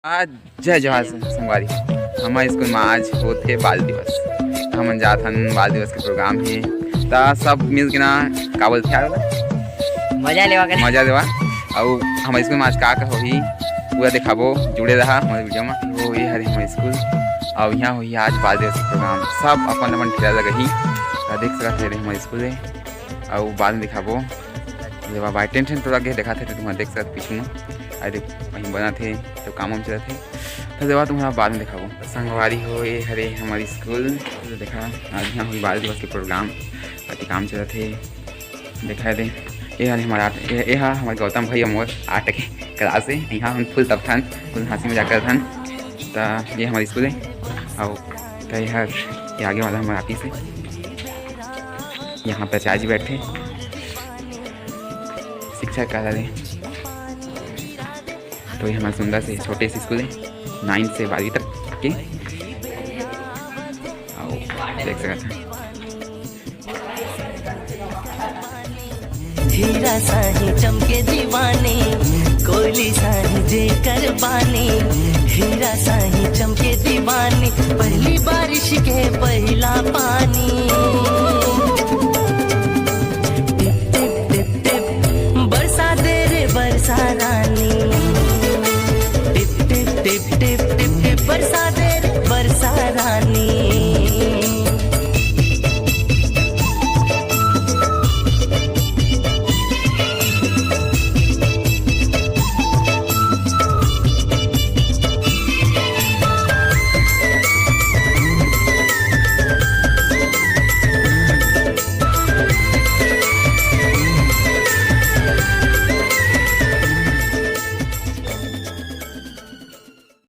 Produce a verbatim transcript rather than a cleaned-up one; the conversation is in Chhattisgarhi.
आज जय जोहार संगवारी, हमर स्कूल में आज होथे बाल दिवस। हमन जात हन, बाल दिवस के प्रोग्राम हे, त सब मिल के ना, का बोलथे यार, मजा लेवा कर। मजा लेवा। अउ हमर स्कूल में आज का का होही, पूरा देखाबो, जुड़े रहा हमर वीडियो में। वो ये हरे हमर स्कूल, अउ यहाँ होही आज बाल दिवस के प्रोग्राम। सब अपन अपन ठेला लगही, त देख सकत हे हमर स्कूल हे। अउ बाद में देखाबो। ये बा भाई, टेंट, टेंट तो लगे, देखाथे, तो तुमन देख सकत पीछू में। अरे देख, वहीं बनत हे, तो काम वाम चलत हे। तो देवा तुम्हारा बाद में देखाबो। संगवारी हो, ये हरे हमर स्कूल। तो देखा, आज यहाँ होही बाल दिवस के प्रोग्राम, अति काम चलत हे। देखा दे, ये हरे हमर आर्ट, ये, ये हा हमर गौतम भाई, हमर आर्ट के क्लास हे। यहाँ हम फुल तपथन, फुल हंसी मजाक करथन। त ये हमर स्कूल हे। अउ त ये हर, ये आगे वाला हमर ऑफिस हे। यहाँ पे आचार्य जी बैठे, शिक्षक कार्यालय। तो ये हमारा सुंदर से छोटे से स्कूल है, नाइन्थ से बारहवीं तक के। अउ देख सकत हैं। हीरा साही चमके दीवानी, कोयली साही जेकर बानी। हीरा साही चमके दीवानी, पहली बारिश के पहला पानी। टिप टिप टिप टिप, बरसा दे रे बरसा रानी।